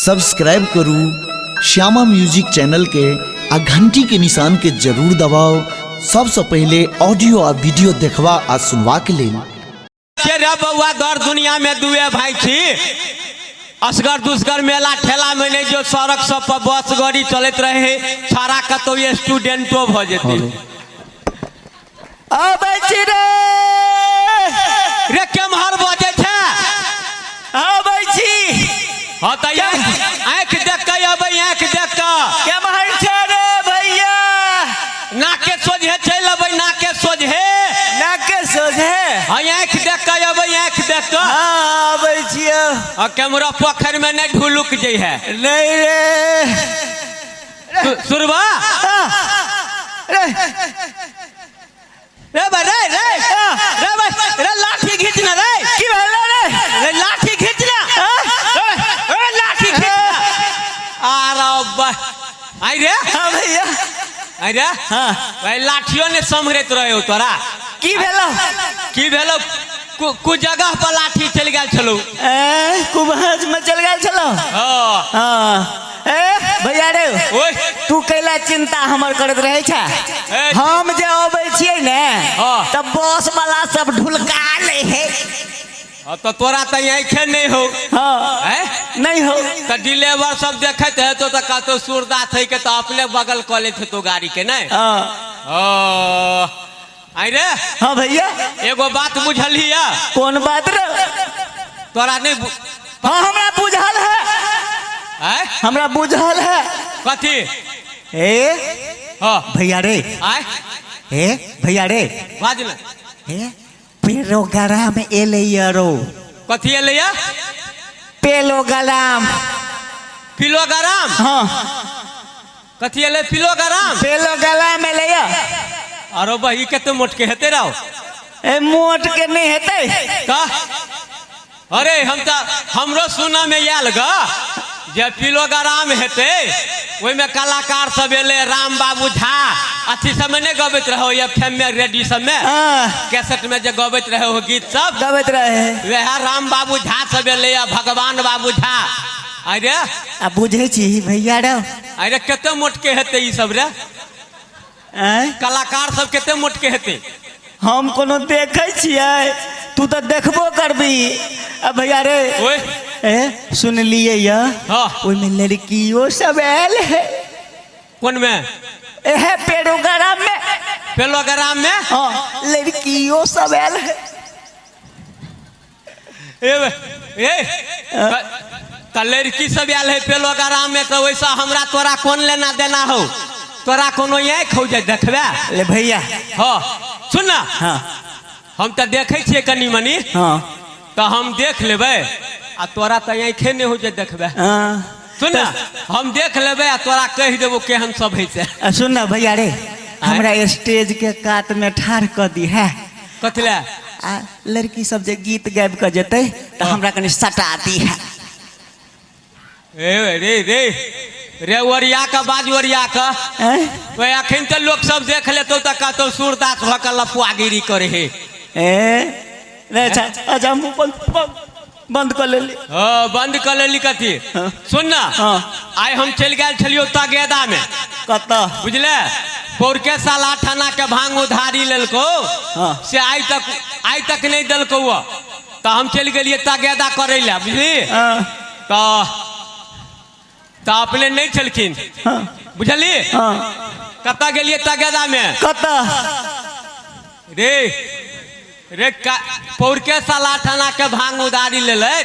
Subscribe करू Shyama music channel के आ घंटी के निशान के जरूर दबाउ। सबसँ पहिले ऑडियो आ वीडियो देखबा आ सुनबाक लेल। के रे बौआ, दर दुनिया में दुए भाई छी, असगर दुसगर मेला ठेला में नहीं, जो सड़क सब पर बस गाड़ी चलत रहे, छाड़ा कतौ स्टूडेंटो भ जेते। अबै छी रे। रे केम्हर बजै छै? अबै छी। हँ तऽ आँखि देख कऽ अबै, आँखि देख कऽ। केम्हर छै रे भैया? नाके सोझे चलि अबै, नाके सोझे। नाके सोझे? हँ, आँखि देख कऽ अबै, आँखि देख कऽ। हँ, अबै छियै। आ केम्हरो पोखरिमे नहि ढुलुक जइहे। नहि रे। सुरबा। रे। रे बा रे रे रे बा रे, लाठी घीच ना रे। की भेलै रे? रे लाठी घीच ना रे, रे लाठी घीच ना। आरो बा आई रे। हाँ भैया। आई रे। हाँ। भाई, लाठियो ने सम्हरैत रहे हो तोरा। की भेलौ? की भेलौ? कु जगह पर लाठी चलि गेल छलौ। ए कुबहज में चल गेल छलौ। हाँ। हाँ, ए भैया रे। ओए। तू कैला चिंता हमर करैत रहै छै? ए। हम जे अबै छियै ने, हाँ। तऽ बस वाला सब ढुलका लै है। हाँ, तऽ तोरा तऽ आँखे नहि हो। हाँ। हैं? नहि हो। तऽ डिलेवर सब देखैत हेतो तऽ कहतो सूरदास है के, तऽ अपने बगल कऽ लैत हेतो गाड़ी के, नहि? हाँ। ओ आई रे। हाँ भैया। एगो बात बुझलही? कोन बात रे? तोरा नहीं हाँ, हमरा बुझल है। आय? हमरा बुझल है। कथी? ए। हाँ। भैया रे। आय? ए भैया रे। बाज ने। ए पेरोग्राम एलै रो। कथी एलै? पेलोग्राम। पिलोग्राम? हाँ। कथी एलै? पिलोग्राम? पेलोग्राम एलै। अरे बही, कते मोट के हेतै रहो? ए मोट के नहीं हेतै। का अरे, हम तऽ हमरो सुना में आयल ग जे पिलोग्राम हेतै, ओहिमे कलाकार सब एलै, राम बाबू झा अथी सबमे नहि गबैत रहो, एफ एम में, रेडियो सबमे, कैसेट में जे गबैत रहे हो गीत सब। गबैत रहे। वएह राम बाबू झा सब एलै आ भगवान बाबू झा। अरे। आ बुझै छी भैया रे। अरे, कते मोट के हेतै ई सब रे? आँय? कलाकार सब कते मोट के हेतै? हम कोनो देखै छियै? तू तऽ देखबो करबी। आ भैया रे। ओए। ए सुनलियै या? हाँ। ओहिमे लड़कियो सब आयल है। कोन में? एहे पेरोग्राम में। पेलोग्राम में? हाँ, लड़कियो सब आयल है। ए ए, तऽ लड़की सब आयल है पेलोग्राम में, तऽ ओहिसँ हमरा तोरा कोन लेना देना हो? तोरा कोनो आँखि हो जे देखबे? ले भैया। हाँ, सुन ना। हाँ। हम तऽ देखै छियै कनि मनि। हाँ। तऽ हम देख लेबै आ तोरा तऽ आँखे नहि हो जे देखबे। हाँ। सुन ना, हम देख लेबै आ तोरा कहि देबो केहन सब है से। आ सुन ना भैया रे, हमरा स्टेज के कात में ठाढ़ कऽ दी है। कथी लए? आ लड़की सब जे गीत गाबि कऽ जेतै तऽ हमरा कनि सटा दी है। ए रे रे रे, ओरिया कऽ बाज, ओरिया कऽ। आँय? ओए, अखन तऽ लोक सब देख लेतौ तऽ कहतौ सूरदास भऽ कऽ लफुआगिरी करे हे। ए नहि, अच्छा अच्छा, हम बंद बंद बंद कऽ लेली। हाँ, बंद कऽ लेली कथी? हाँ। सुन ना। हाँ। आइ हम चलि गेल छलियौ तगेदा में। कतऽ? बुझले, पौरके साल 8 आना के भांग उधारी लेलको, हाँ। से आइ तक नहि देलको। वो तऽ हम चलि गेलियै तगेदा करै लए, बुझली? हाँ। तऽ अपने नहि छलखिन। हाँ। बुझली? हाँ। कतऽ गेलियै तगेदा में? कतऽ? रे रे, पौरके साल 8 आना के भांग उधारी लेलै,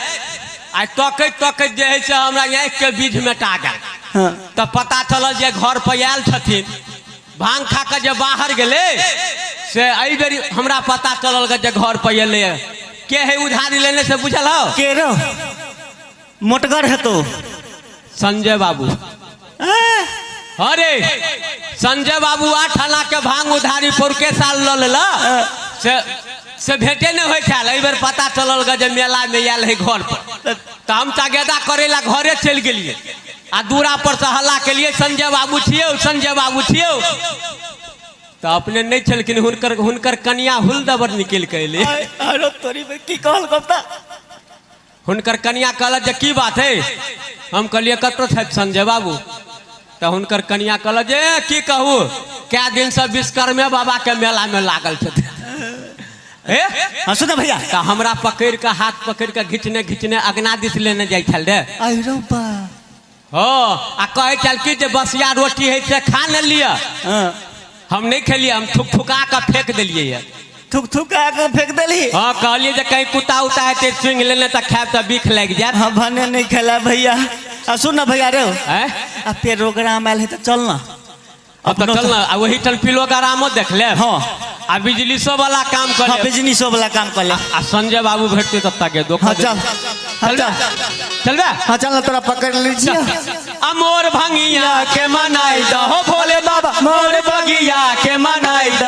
आइ तकैत तकैत जे है से हमरा आँखि के बीज मेटा गेल। हाँ। तऽ पता चलल जे घर पर आयल छथिन। भांग खा कऽ जे बाहर गेलै से एहि बेर हमरा पता चलल गे जे घर पर एलै। के है उधारी लेने से, बुझल हो? के रो, मोटगर हेतौ। संजय बाबू। आँय? अरे, संजय बाबू 8 आना के भांग उधारी पौरके साल लऽ लेला, से भेटे नहि होइ छल। एहि बेर पता चलल गे जे मेला मे आयल है घर पर, तऽ हम तगेदा करै ला घरे चलि गेलियै आ दूरा पर से हल्ला केलियै, संजय बाबू छियौ, संजय बाबू छियौ। तऽ अपने नहि छलखिन, हुनकर हुनकर कनिया हुलदबर निकलि कऽ एलै। आय, आरो तोरी में की कहल कविता? हुनकर कनिया कहलक जे की बात है। हम कहलियै कतऽ छथि संजय बाबू? तऽ हुनकर कनिया कहलक जे की कहू, कए दिनसँ विश्वकर्मे बाबाके मेलामे लागल छथिन। हे हाँ सुन भैया। तऽ हमरा पकड़ि कऽ, हाथ पकड़ि कऽ घिचने घिचने अगना दिस लेने जाइ छल रे। अरे बा। हँ, आ कहै छल कि जे बसिया रोटी है से खा ने लिअ। हाँ। हम नहि खेलियै, हम थुक थुका कऽ फेंक देलियै यऽ। थुक थुका के फेंक देली? हँ, कहलियै जे कहीं कुत्ता उता हेतै सुंघ लेने तऽ खायब तऽ बिख लागि जायत। हाँ, भने नहीं खेला भैया। आ सुन ना भैया रे। आँय? आ प्रोग्राम आयल है तऽ चल ना। अब तऽ चल ना, आ वही चल पिलोग्रामो देख लेब। हाँ। आ बिजलीसो वाला काम कर हाँ, लेब। बिजनेसो वाला काम कर ले। आ संजय बाबू भेटते तब तक दो। हाँ चल, हाँ चल। चलबे? हाँ चल ना, तोरा पकड़ लीजिए। आ मोर भंगिया के मनाई दहो भोले बाबा, मोर बगिया के मनाई द,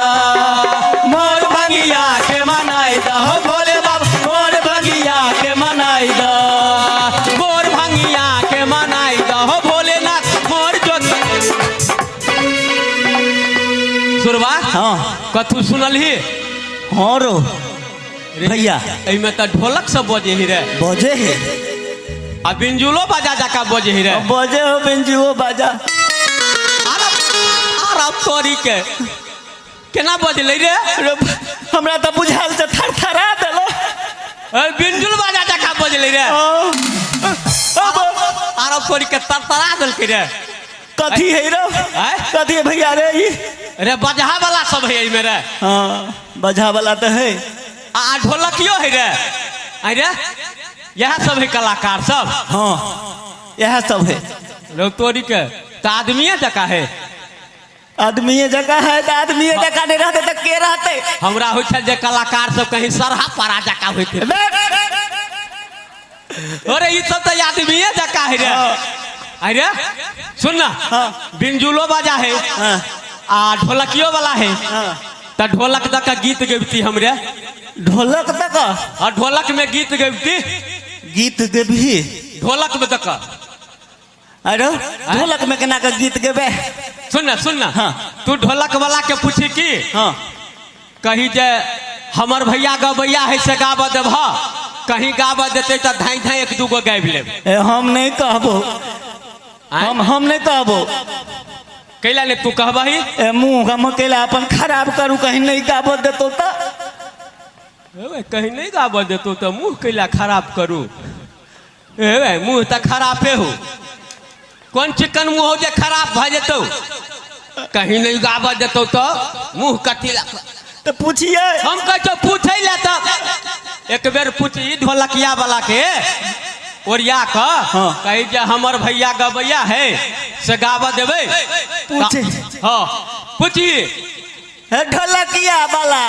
मोर भंगिया के मनाई दहो भोले बाबा, मोर बगिया के मनाई द, मोर भंगिया के मनाई दहो भोलेनाथ, मोर जोगी। सुरवा। हाँ। कथू सुनलही? हाँ रो भैया। एहिमे तऽ ढोलक सब बजे ही रे। बजे है। आ बिंजुलो बाजा जका बजे ही रे। बजे हो बेंजुओ बाजा। आरब तोरी के केना बजलै रे? रो, हमरा तऽ बुझायल से थरथरा देलो। ए, बिंजुल बाजा जका बजलै रे। आरब तोरी के तरतरा देलकै रे। कथी है रो? आँय? कथी है भैया रे ई? रे बजहा वाला सब है एहिमे रे। हाँ, बजा वाला तऽ है। आ ढोलकियो है रे। आइ रे, इएह सब है कलाकार सब। हाँ, इएह सब है। रो तोरी के तऽ आदमिये जका है। आदमीये जकाँ है तऽ आदमीये जकाँ नहि रहतै तऽ के रहतै? हमरा होइ छल जे कलाकार सब कहीं सरहा पारा जका होइत हेतै। अरे ई सब तऽ आदमीये जका है रे। आइ रे सुन ना। हाँ। बिंजुलो बाजा है। हाँ। आ ढोलकियो वाला है। हाँ। तऽ ढोलक दऽ कऽ गीत गबती हमरे। ढोलक दऽ कऽ? आ ढोलक में गीत गबती। गीत गेबही? ढोलक में दऽ कऽ। अरे ढोलक में केना कऽ गीत गेबै? सुन ना, सुन ना। हाँ। तू ढोलक वाला के पूछी की। हाँ। कही जे हमर भैया गबैया है से गाबऽ देबह, कहीं गाबऽ देतै तऽ धाइ धाइ एक दूगो गाबि लेब। ए, हम नहीं कहबो। आँय? हम नहीं कहबो। कैला ने तू कहबही? ए मुंह हम अकेला अपन खराब करू, कहीं नहीं गाबो देतो तऽ। ए, कहीं नहीं गाबऽ देतो तऽ मुंह कैला खराब करू? ए मुंह तऽ खराबे हो, कोन चिकन मुंह हो जे खराब भऽ जेतौ? कहीं नहीं गाबऽ देतौ तऽ मुंह कथी ला? तऽ पूछिए। हम कहै छौ पूछै लए तऽ एक बेर पूछी ढोलकिया वाला के ओरिया कऽ। हाँ। कही जे हमर भैया गबैया है से गाबऽ देबै? पूछे। हाँ पूछी। हे ढोलकिया वाला,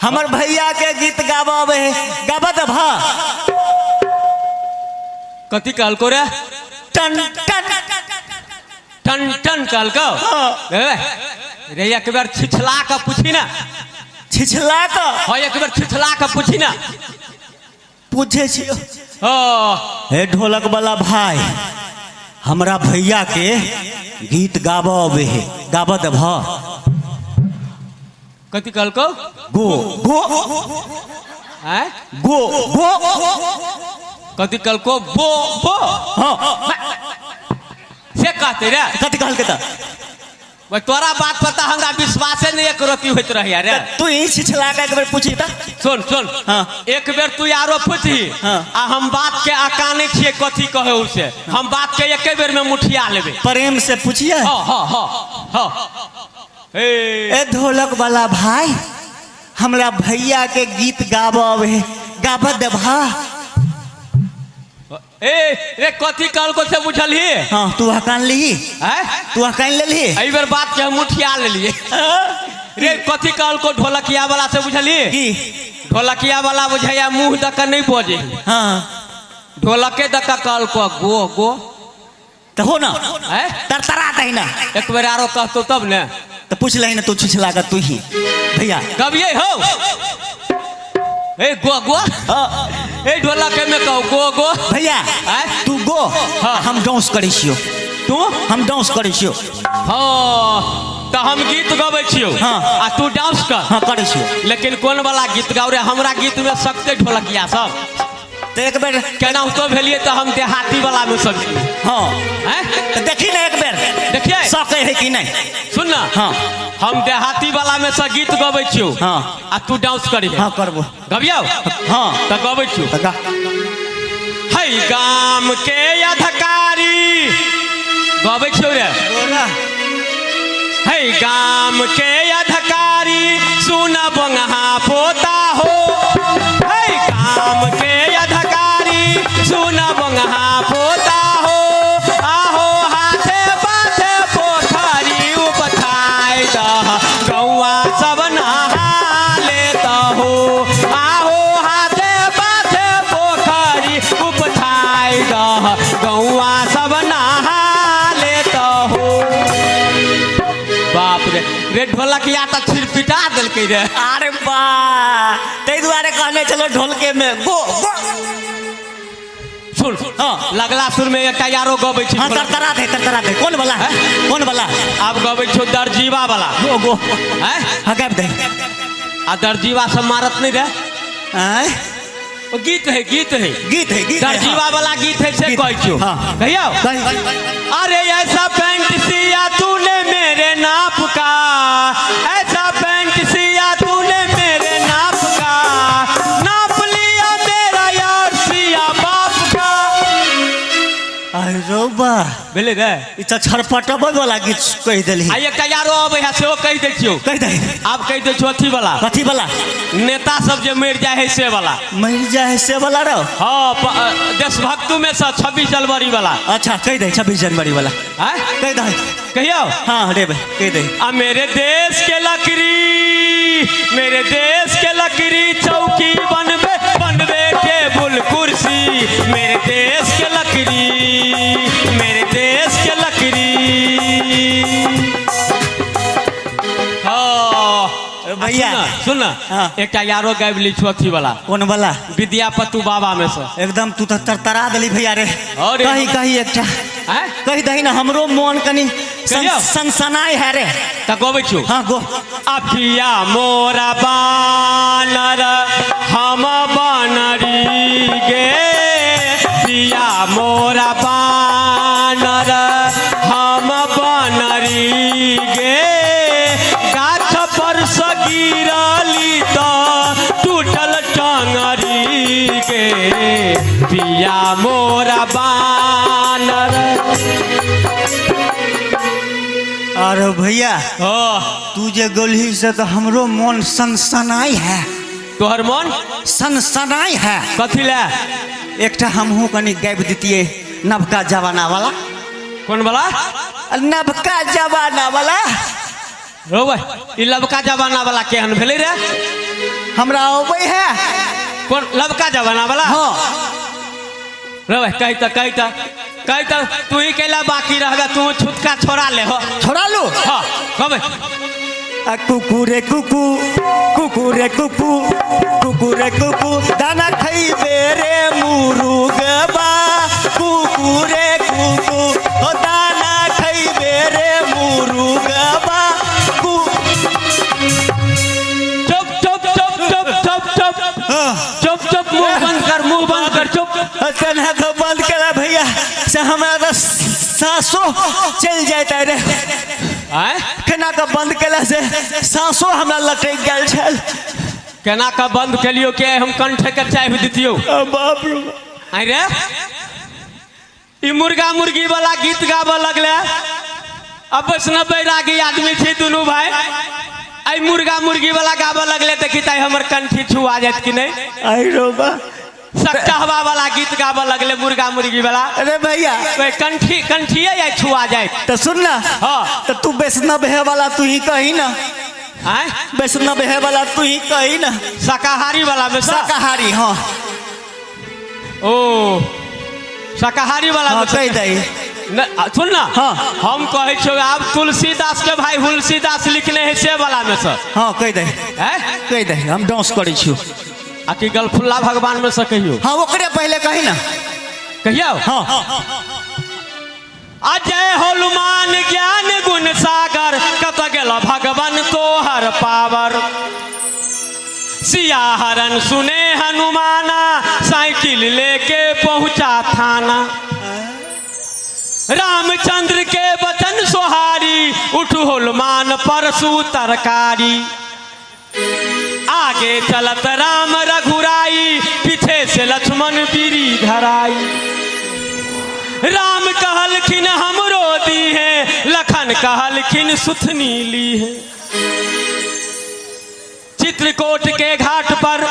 हमर भैया के गीत गाबऽ अबै है, गाबऽ देबह? कथी कहलको रे? Ton ton. टन टन कहलको? हाँ। ए, रे एक बेर छिछला कऽ पूछी ना। छिछला कऽ? हाँ, एक बेर छिछला कऽ पूछी ना। पूछे छियो। हाँ। हे ढोलक वाला भाई, हमरा भैया के गीत गाबऽ अबै है, गाबऽ देबह? कथी कहलको? गो गो। आँय? गो गो। कथी कहलको? बो बो? हाँ। से कहते रे? कथी कहलकै तऽ? भाई, तोरा बात पता हमरा विश्वासे नहीं एक रति होइत रहैया रे। तू ही छिछला के एक बेर पूछी तऽ। सुन सुन। हाँ। एक बेर तू आरो पूछी। हाँ। आ हम बात के अकाने छियै कथी कहे उसे, हम बात के एके बेर में मुठिया लेबै। प्रेम से पूछिए। हाँ हाँ हाँ हाँ हे। ए ढोलक वाला भाई, हमरा भैया के गीत गाबऽ अबै है, गाबऽ देबह? ए रे कथी कहलको से बुझलही? हाँ, तू हकान लीही। आँय? तू हकान लेलही। एहि बेर बात के हम मुठिया लेलियै रे। कथी कहलको ढोलकिया वाला से बुझलही? की? ढोलकिया वाला बुझैया मुंह दऽ कऽ नहि बजै। हाँ। ढोलके दऽ कऽ कहलको गो गो। तऽ हो ना। आँय? तरतरा दही ना। एक बेर आरो कहतौ तब ने। तऽ पूछ लही ना तू छिछला कऽ तू ही भैया। गबियै हौ ए गो गो। हाँ। ए ढोलक में कहो गो गो। भैया। आँय? तू गो। हाँ। हम डांस करै छियौ। तू? हम डांस करै छियौ। हाँ तऽ हम गीत गबै छियौ। हाँ। आ तू डांस कर। हाँ, करै छियौ। लेकिन कोन वाला गीत गाउ रे? हमरा गीत में सकते ढोलकिया सब। तऽ एक बेर केनाहितो भेलियै तऽ हम देहाती वाला मे सब छी। हँ हैं? तऽ देखी ने एक बेर। देखियै। सकै है कि नहि? सुन ना। हँ। हम देहाती वाला मे से गीत गबै छियौ। हँ। आ तू डांस करी। हँ, करबो। गबियौ? हँ। तऽ गबै छियौ। तऽ गा। है गाम के अधिकारी, गबै छियौ रे। है गाम के अधिकारी, सुन बंगहा पोता हो। है गाम के अधिकारी, सुन बंगहा पोता हो। आहो हाथे पाथे पोखरी उपठाय दह, गौआ सब नहा लेत हो। आहो हाथे पाथे पोखरी उपठाय दह, गौआ सब नहा लेत हो। बाप रे रे, ढोलकिया तऽ छिरपिटा देलकै रे। अरे बा, ताहि दुआरे कहने छलो ढोलके में गो गो। सुन। हँ। लगला सुर में एकटा यारो गबै छै। हाँ, तरतरा दे, तरतरा दे। कोन वाला, कोन वाला? आब गबै छौ दरजीवा वाला। गो गो। हैं? हाँ, गाबि दे। आ दरजीवा सब मारत नहीं रे। आँय? ओ गीत है, गीत है। गीत है, गीत है। दरजीवा वाला गीत है से। गीत। कहै छियौ। हाँ। कहियौ? कही। अरे ऐसा पैंट सिया तूने मेरे नाप का, ऐसा पैंट सिया तूने मेरे नाप का, नाप लिया मेरा यार सिया बाप का। अरे रौ बा। भेलै रे। ई तऽ छरपटबै वाला गीत कहि देलही। आ एकटा यारो अबै है, सेहो कहि दै छियौ। कहि दे। आब कहि दै छियौ अथी वाला। कथी वाला? नेता सब जे मरि जाइ है से वाला। मरि जाइ है से वाला रौ? हाँ, देशभक्तू में से 26 जनवरी वाला। अच्छा, कहि दे 26 जनवरी वाला। आँय? कहि दे। कहियौ? हाँ रे भाई, कहि दे। आ मेरे देश के लकड़ी, मेरे देश के लकड़ी चौकी बनबे, बनबे टेबुल कुर्सी। मेरे देश के लकड़ी, मेरे देश के लकड़ी। हाँ। अरे भैया। सुन ना। हाँ। एकटा यारो गाबि लै छौ अथी वाला। कोन वाला? विद्यापतु बाबा में से। एकदम तू तऽ तरतरा देली भैया रे। अरे। कही, कही एकटा। आँय? कहि दही ने, हमरो मोन कनि कहियौ? सनसनाय है रे। तऽ गबै छियौ। हाँ, गो। अपिया मोरा बानर, हम बनरी गे। पिया मोरा बानर, हम बनरी गे। गाछ पर से गिरली तऽ टूटल टंगरी गे। पिया मोरा बानर। अरे भैया। ओ। तू जे गोलही से तऽ हमरो मोन सनसनाय है। तोहर मन सनसनाय है। कथी लए? एकटा हमहूँ कनि गाबि दितियै नवका जमाना वाला। कोन वाला? नवका जमाना वाला। रौ भाई, ई लबका जमाना वाला केहन भेलै रे? हमरा अबै है। कोन लबका जमाना वाला? हाँ। रे भाई, कही तऽ, कही तऽ, कही तऽ। तू ही कैला बाकी रहबे? तू छुटका छोड़ा ले हो। छोड़ा लू। हाँ, कहबै। आ कुकुरे कुकू, कुकुरे कुकू, कुकुरे कुकू, दाना खैबे रे मुरुगबा। कुकुरे कुकू, ओ दाना खैबे रे मुरुगबा कु। चुप चुप चुप चुप चुप चुप। चुप चुप, मुंह बंद कर, मुंह बंद कर, चुप। तेना तो बंद करा भैया से हमरा तऽ साँसो चलि जाइत रे। आँय? केना कऽ बंद केला से साँसो हमरा लटकि गेल छल। केना कऽ बंद केलियो के हम कंठे के चाय दितियो। अ बाप रे। आँय रे, ई मुर्गा मुर्गी वाला गीत गाबऽ लगले। अब वैष्णव बैरागी आदमी छी दुनू भाई, आई मुर्गा मुर्गी वाला गाबऽ लगले। देखी ताई हमर कंठी छुआ जायत कि नहीं। आई रो बा। सकटहवा वाला गीत गाबऽ लगले, मुर्गा मुर्गी वाला। अरे भैया। ओए, कंठी कंठिए आई छुआ जायत। तऽ सुन ना। हाँ। तऽ तू वैष्णव है वाला तू ही कही ना। आँय? वैष्णव है वाला तू ही कही ना। शाकाहारी वाला में से? शाकाहारी, हाँ। ओ शाकाहारी वाला हाँ। में से? कहि दही। सुन ना। हाँ। हम कहै छियौ, आब तुलसीदास के भाई हुलसीदास लिखने है से वाला में से। हाँ, कहि दही। हैं? कहि दही, हम डांस करै छियौ। आ कि गलफुल्ला भगवान में से कहियो? हाँ, ओकरे पहले कही ना। कहियो? हाँ। अजय हनुमान ज्ञान गुण सागर, कत गेल भगवान तोहर पावर। सिया हरन सुने। हनुमाना, साइकिल लेके पहुंचा थाना। रामचंद्र के वचन सोहारी, उठ होलमान परसू तरकारी। आगे चलत राम रघुराई, पीछे से लक्ष्मण बीरी धराई। राम कहलखिन हमरो दी है, लखन कहलखिन सुथनी ली है। चित्रकूट के घाट पर,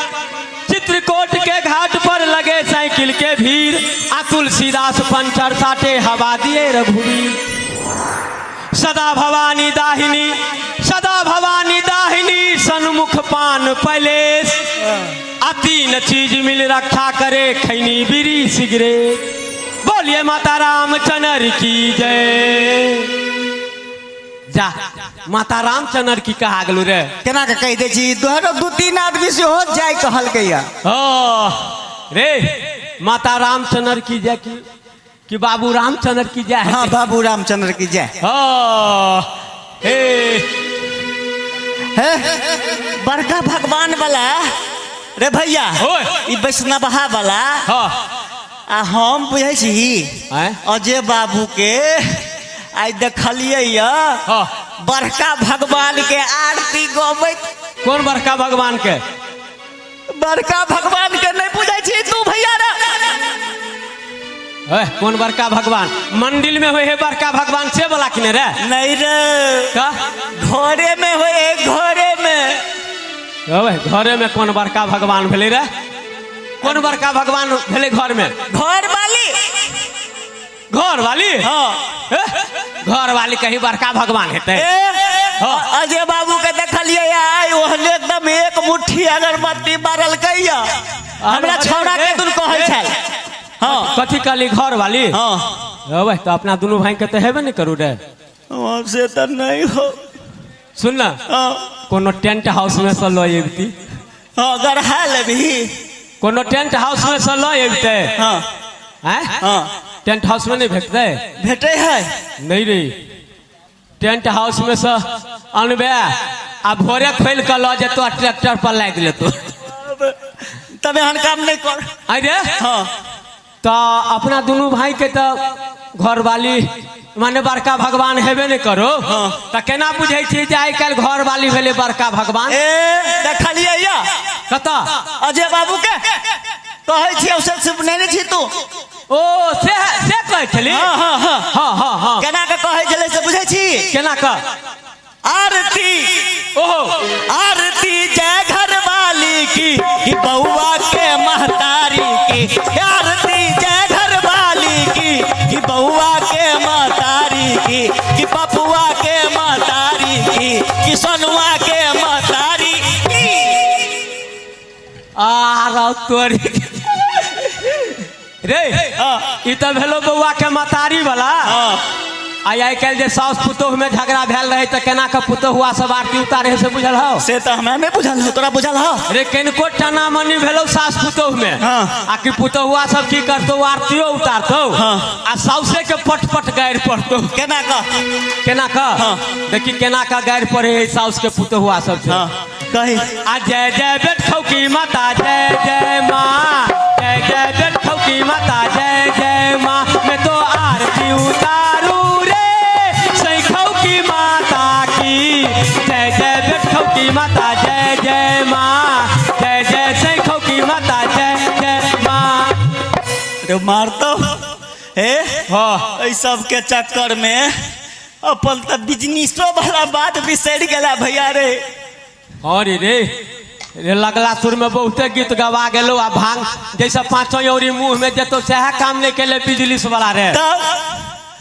चित्रकूट के घाट पर लगे साइकिल के भीड़, आ तुलसीदास पंचर साटे हवा दिए रघुवीर। सदा भवानी दाहिनी, सदा भवानी दाहिनी, सन्मुख पान पैलेस, आ तीन चीज मिल रक्षा करे, खैनी बीड़ी सिगरेट। बोलिए माता रामचंद्र की जय। जा माता रामचंद्र की कहा गेलू रे। केना के कहि दै छी तोहरो दू तीन आदमी सेहो जाय कहलकै या। ओ रे माता रामचंद्र की जय की बाबू रामचंद्र की जय। हाँ बाबू रामचंद्र की जय। ओ हे हे बड़का भगवान वाला रे भैया। ओए। ई वैष्णवहा वाला। हाँ। आ हम बुझै छी आँय? अजय बाबू के आइ देखलियै या हाँ। बड़का भगवान के आरती गबैत। कोन बड़का भगवान के? बड़का भगवान के नहीं बुझै छी तू भैया रे। ए, कोन बड़का भगवान? मंदिर में होय है बड़का भगवान से वाला कि नहीं रे? नहीं रे। का घरे में होय है, घरे में। ओए घरे में कोन बड़का भगवान भेलै रे? कोन बड़का भगवान भेलै घर में? घर वाली। घर वाली? हाँ। ए, घर वाली कहीं बड़का भगवान हेतै? ए, हाँ। अजय बाबू के देखलियै आइ ओहने एकदम एक मुट्ठी अगरबत्ती बारलकै या। हमरा छौड़ा के दुन कहै छल। हाँ। कथी कहली घर वाली? हाँ। ओए तो अपना दुनू भाई के तो हेबे नहीं करू रे। से तो नहीं हो। सुन ना। हाँ। कोनो टेंट हाउस में से लऽ अबती। हाँ गढ़ा लेबही। कोनो टेंट हाउस में से लऽ अबते। हाँ। आँय? हाँ। टेंट हाउस में नहीं भेटतै? भेटै है। नहीं रे, टेंट हाउस में से अनबे आ भोरे खोलि कऽ लऽ जेतो आ ट्रैक्टर पर लागि लेतो। तब एहन काम नहीं कर। अरे हाँ। तो अपना दुनू भाई के तो घरवाली माने बड़का भगवान हेबे नहीं करो। हाँ। तो केना बुझै छी जे आइ काल्हि घरवाली भेलै बड़का भगवान? ए देखलियै या कतऽ? अजय बाबू के कहै छियै से सुनने नहि छी तू। ओ से कहै छली? हाँ हाँ हाँ। हाँ हाँ हाँ। केना के कहै छलै से बुझै छी? केना कह? आरती। ओहो। आरती जय घरवाली की कि बउआ के महतारी की। आरती जय घरवाली की कि बउआ के महतारी की, कि पपुआ के महतारी की, कि सोनुआ के महतारी की। आ रौ तोरी रे। हाँ। ई तऽ भेलो बौआ के महतारी वाला। हाँ। आ आइ काल्हि जे साउस पुतोह में झगड़ा भेल रहे तऽ केना के पुतोहुआ सब आरती उतारे से बुझल हौ? से तऽ हमरा नहि बुझल हौ, तोरा बुझल हौ? रे कनिको टना मनी भेलौ सास पुतोह में। हाँ। आ कि पुतोहुआ सब की करतौ, आरतियो उतारतौ। हाँ। आ साउसे के पट पट गारि पड़तौ। केना कह? केना कह? हाँ। देखी केना का गारि पड़े है साउस के पुतोहुआ सब से। हाँ कही। आ जय जय बेटखौ की माता जय जय माँ, जय जय बेटखौ की माता जय जय माँ, मैं तो आरती उतारू रे सैखौ की माता की। जय जय बेटखौ की माता जय जय माँ, जय जय सैखौ की माता जय जय माँ। रे मारतो हे। हाँ। एहि सबके चक्कर में अपन तऽ बिजनेसो वाला बात बिसरि गेला भैया रे। अरे रे रे लगला सुर में बहुते गीत गवा गेलो आ भांग जैसे पांचों औरी मुंह में जेतो सएह काम नहीं केले बिजली वाला रे। तब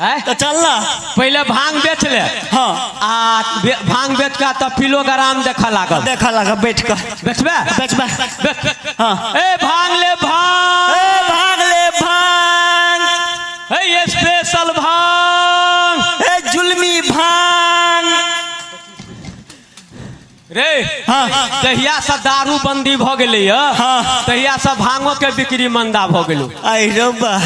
हैं? तो चल ना। पहले भांग बेच ले। हाँ। आ भांग बेच के तब पिलोग्राम देखे लागल। देखऽ लागल बैठ कऽ। बेचबे? बेचबे। बेच। हाँ। ए भांग ले भांग। ए भांग ले भांग। ए स्पेशल भांग। ए जुलमी भांग। रे हाँ। जहिया से दारू बंदी भ गेलै हाँ। तहिया से भांगो के बिक्री मंदा भ गेलो। आई रो बा।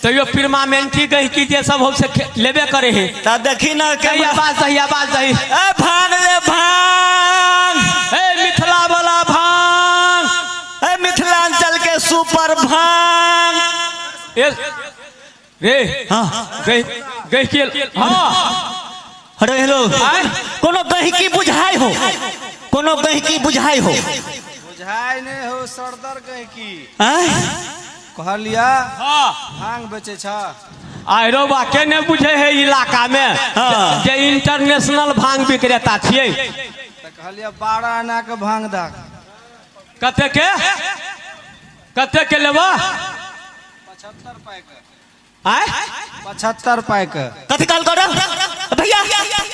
तैयो पिरमामेंटी गहिकी जे सब हो से लेबे करे है। ता देखी ना के सही आवाज, सही आवाज, सही। ए भांग ले भांग। ए मिथिला वाला भांग। ए मिथिला ए रे। हाँ। गई गई के हाँ। अरे हेलो। आय? कोनो गहिकी बुझाइ हो, कोनो गहिकी बुझाइ हो? बुझाइ नहि हो सरदर गहिकी। आँय? कहलिया। हाँ। भांग बेचै छ। आइरो बा, के नहि बुझे है इलाका में हाँ। जे इंटरनेशनल भांग विक्रेता छियै। तऽ कहलिया 12 आना के भांग दऽ। कते के, कते के लेबा? 75 पाइ के। आय? 75 पाइ के। कथी कहल करो भैया?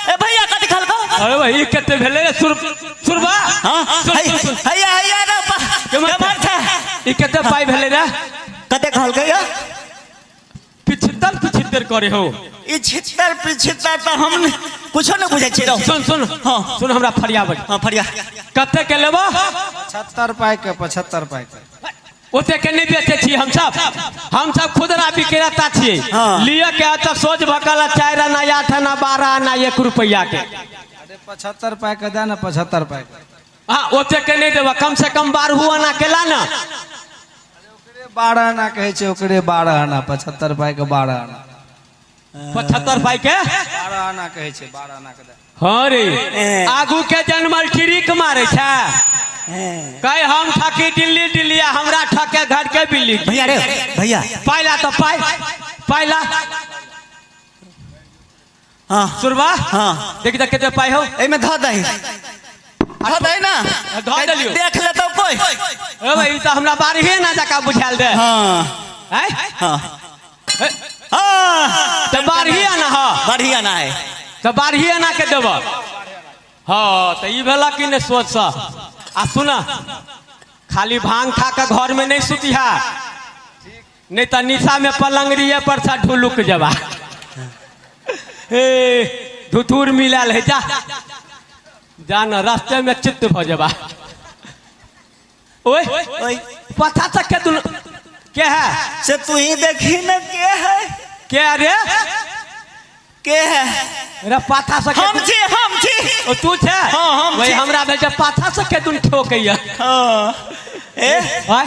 ए भैया, कथी कहल को? अरे भाई, कते भेलै रे सुर सुरबा? हाँ। सुन, सुन, सुन। हैया हैया रे केमहर केमहर छै? ई कते पाइ भेलै रे? कते कहलकै या? पिछतर पिछतर करे हो। ई छित्तर पिछित्तर तऽ हम कुछो नहि बुझै छियै रौ। सुन सुन। हाँ। सुन, हमरा फरियाबै। हाँ, फरिया। कते के लेबा? 75 पाइ के, 75 पाइ के। ओते के नहि बेचै छी हमसब, हमसब खुदरा विक्रेता छियै। हाँ। लिअ के है तऽ सोझ भकल 4 आना, 8 आना, 12 आना, 1 रुपैआ के। अरे 75 पाइ के दे ने, 75 पाइ के। हाँ, ओते के नहि देबऽ, कम से कम 12 आना के ला ना। ओकरे 12 आना कहै छै, ओकरे 12 आना, 75 पाइ के 12 आना। 75 पाइ के 12 आना कहै छै, 12 आना के दे। हाँ रे। ए। आगू के जनमल ट्रिक मारे छै, कहे हम ठकी दिल्ली दिल्ली आ हमरा ठके घर के बिल्ली। भैया रे भैया। पाइला तऽ पाइ पाइला। हाँ। सुरबा। हाँ। देखी तऽ कते पाइ हौ। एहिमे धऽ दही, धऽ दही ना। धऽ देलियौ। देख लेतौ कोइ। ए भाई, ई तऽ हमरा बारहे ना जकाँ बुझायल दे। हाँ। आँय? हाँ। ए, हाँ। तऽ बारहे आना। हाँ। बढ़िया ना है। तऽ बारहे आना के देबऽ। हाँ, तऽ ई भेला कि नहि सोच सँ। आ सुन, खाली भांग खा कऽ घरमे नहि सुतिहा, नहि तऽ निशा में पलंगड़िए पर से ढुलुक जेबा। हे धुथुर मिलायल है, जा जा न, रास्ते में चित्त भऽ जेबा। ओए। ओए। पता तक के दुनु के है? से तू ही देखी न, के है। के रे? के है? रे पाथा से के हम छी, हम छी। ओ तू छै? हाँ, हम वही छी। हमरा भेल जे पाथा से के दुनु ठोकैया। हाँ ए। आय?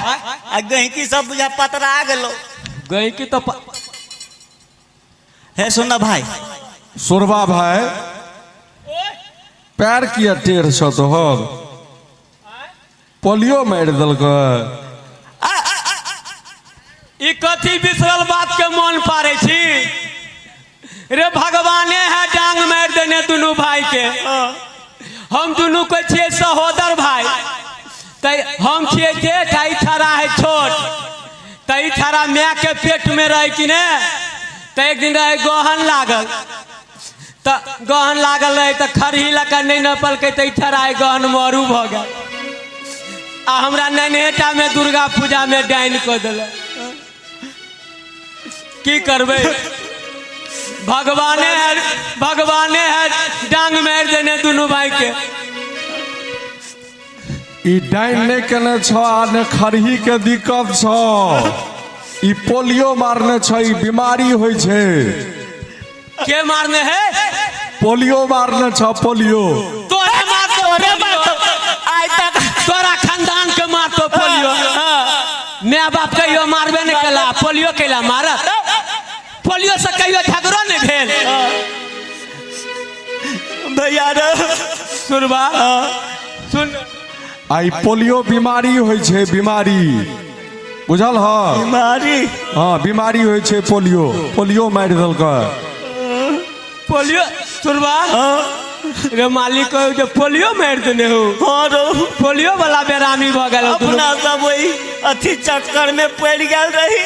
आ गहिकी सब बुझा पतरा गेलो। गई की तो हे सुन ना भाई। सुरबा भाई, पैर किया टेढ़ छौ तोहर? पोलियो मारि देलकै? ई कथी बिसरल बात के मन पारे छी रे? भगवाने है डांग मारि देने दुनू भाई के। हम दुनू के छियै सहोदर भाई, तै हम छियै जेठ आ ई छड़ा है छोट। तऽ ई छड़ा माय के पेट में रहे कि ने, तऽ एक दिन रहे गहन लागल, तऽ गहन लागल रहे तऽ खरही लऽ कऽ नहि नपलकै, तऽ ई छड़ा है गहन मरू भऽ गेल आ हमरा नन्हेटा में दुर्गा पूजा में डाइन कऽ देलक। की करबै, भगवाने है, भगवाने है डांग मारि देने दुनू भाई के। ई डाइन नहि केने छौ आ ने खरही के दिक्कत छौ, ई पोलियो मारने छौ। ई बीमारी होइ छै। के मारने है? पोलियो मारने छौ, पोलियो। तोरे मारतो। तोरे पोलियो। मारतो आइ तक। तोरा खानदान के मारतो पोलियो। My बाप कहियो मारबे नहि केला, पोलियो कैला मारत? पोलियो से कहियो झगड़ो नहि भेल। भैया रे। सुनबा, सुन। आ ई पोलियो बीमारी होइ छै, बीमारी, बुझल ह? बीमारी? हँ, बीमारी होइ छै पोलियो। पोलियो मारि देलकै। पोलियो, सुनबा रे, मालिक कहो जे पोलियो मारि देने हो। हाँ रो। पोलियो वाला बेरामी भऽ गेल हो दुनू। अपना सब वही अथी चक्कर में पड़ गेल रही।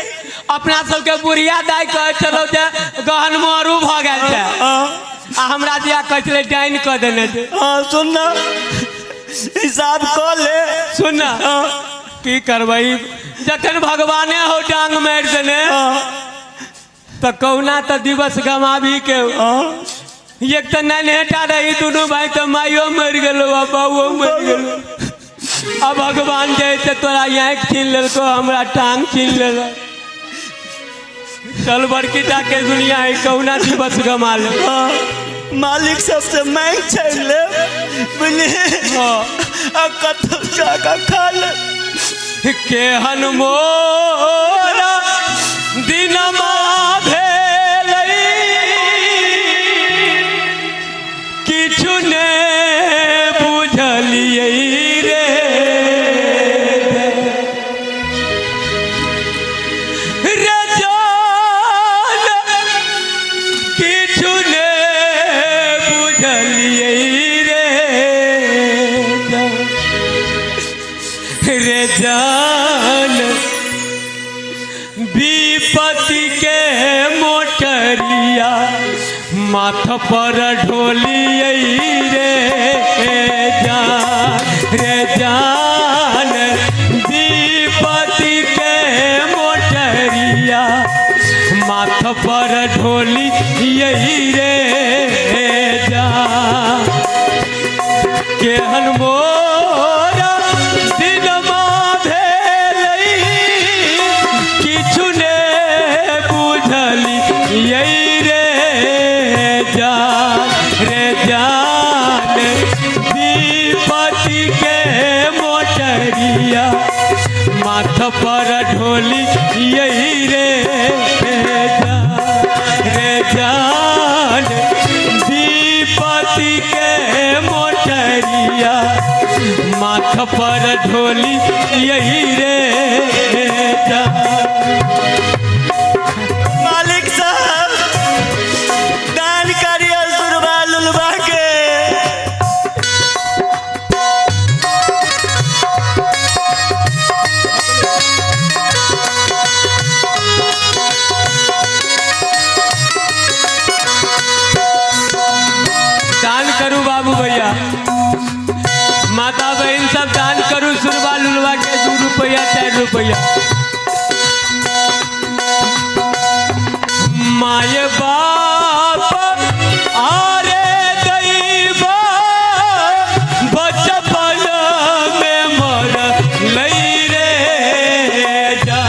अपना सबके बुढ़िया दाइ कहै छलौ जे गहन मरू भऽ गेल छै आ हमरा दिया कहै छलै डाइन कऽ देने छै। हाँ, सुन ना, हिसाब कऽ ले। सुन ना, की करबै, जखन भगवाने हो डांग मारि देने तऽ कहुना तऽ दिवस गमाबी के। एक तऽ नन्हेटा रही दुनू भाई, तऽ माइयो मरि गेलो आ बाबुओ मरि गेलो आ भगवान जे है से तोरा आँखि छीन लेलको, हमरा टांग छीन लेलक। चल, बड़की टाके दुनिया है, कहुना दिवस गमा ले। हाँ, मालिक सबसे मांग छै ले, बुझली? आ कतौ जाकर खा ले। केहन मोरा दिनमा भेलै किछु ने बुझलियै रे रे जान किछु ने बुझलियै रे रे जान विपत्ति के मोटरिया माथ पर ढोलियै रे जान रे जान विपत्ति के मोटरिया माथ पर ढोलियै रे जान केहन मोरा दिनमा भेलै किछु ने बुझलियै रे जान रे जान विपत्ति के मोटरिया माथ पर ढोलियै रे जान रे जान विपत्ति के मोटरिया माथ पर ढोली यही रे जान। मालिक साहब दान करियो सुरबा लुलबा के। दान करू बाबू भैया, माता बहन सब दान करू सुरबा लुलवा के 2 रुपया 4 रुपया। माय बाप आरे दैवा बचपन में मर लई रे जा।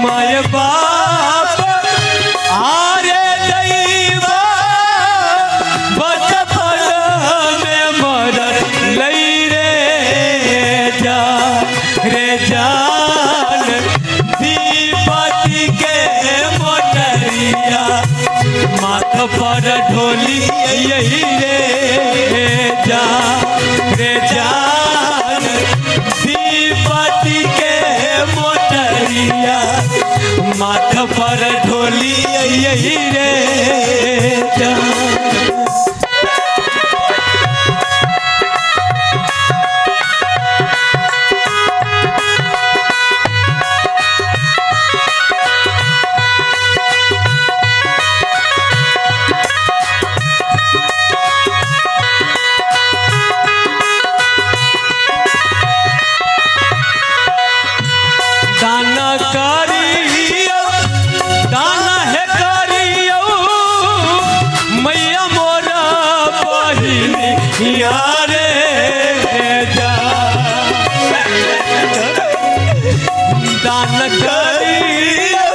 माय बाप आरे दैवा बचपन में मर लई रे जा रे जान विपत्ति के मोटरिया माथ पर ढोली यही रे जा रे जान विपत्ति के मोटरिया माथ पर ढोली यही रे जा। दान करियो दान हे करियो मैया मोरा बहिनी रे जा। दान करियो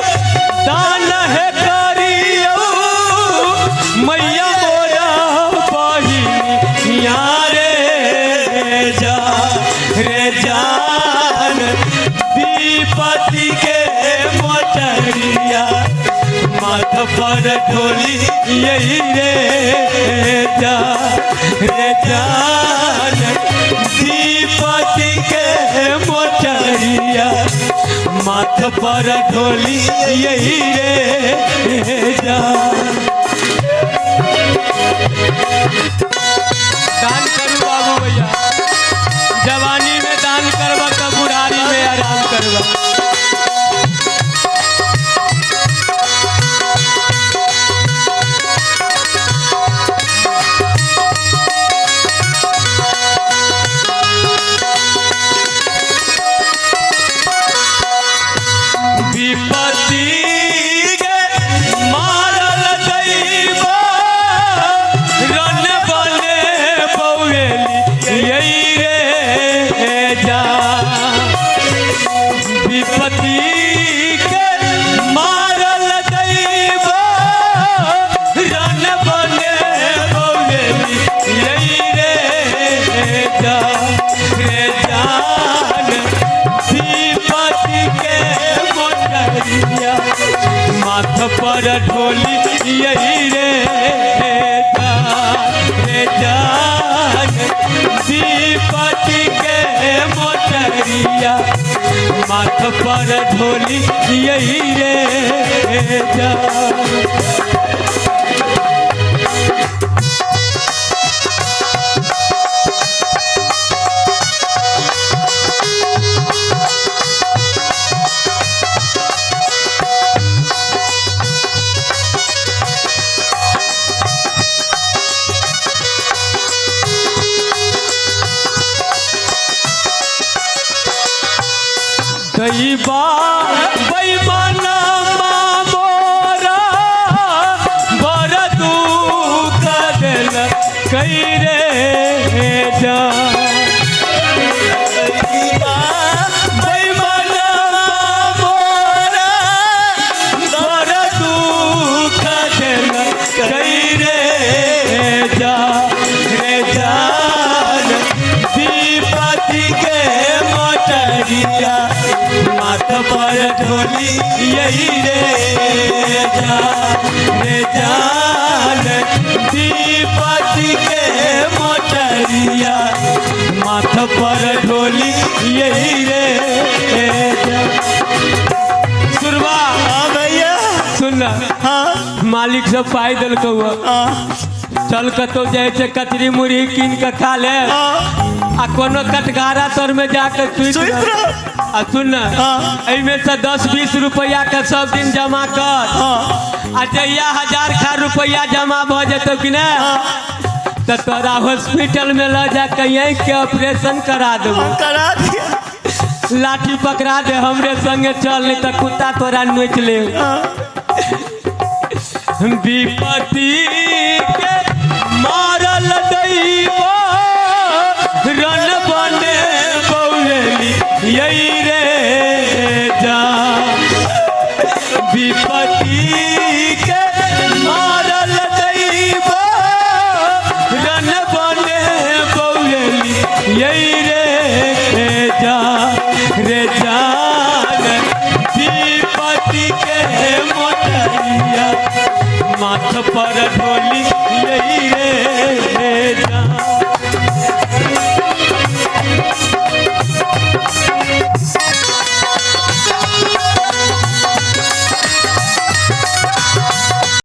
दान हे करियो मैया मोरा बहिनी रे जा रे जान विपत्ति के मोटरिया माथ पर ढोली यही रे जा रे जान विपत्ति के मोटरिया माथ पर ढोली यही रे जा। दान करू बाबू भैया, जवानी में दान करबा तब बुढ़ारी में आराम करबा। विपत्ति के ढोली यही रे जान रे जान विपत्ति के मोटरिया माथ पर ढोली यही रे जान। दैबा बैमाना मोरा बड़ दुख देल कई रे जा बैमाना मोरा बड़ दुख देल कई रे जा रे जान विपत्ति के मोटरिया माथ पर ढोली यही रे जा रे जान विपत्ति के मोटरिया माथ पर ढोली यही रे जा। सुरवा हाँ भैया। सुन। हाँ। मालिक सब पाई देलकौ। हाँ। चल कतौ जाइ छै कचरी मुरही कीन के खा ले हाँ। आ कोनो कटघारा तर में जाके सुति सुति रह। रह। आ सुन न, हाँ। एहिमे से 10-20 रुपया के सब दिन जमा कर हाँ। आ जहिया 1000 खा रुपया जमा भऽ जेतौ कि ने तऽ तोरा हॉस्पिटल में लऽ जाके आँखि के ऑपरेशन करा देबो। करा दिया। लाठी पकड़ा दे हमरे संगे चल नहीं तऽ कुत्ता तोरा नोचि ले। विपत्ति के मारल दैबो रन बने बौलेली यही रे जा विपत्ति के मारल दैबो रन बने बौलेली यही रे जा रे जान विपत्ति के मोटरिया माथ पर ढोली यही रे।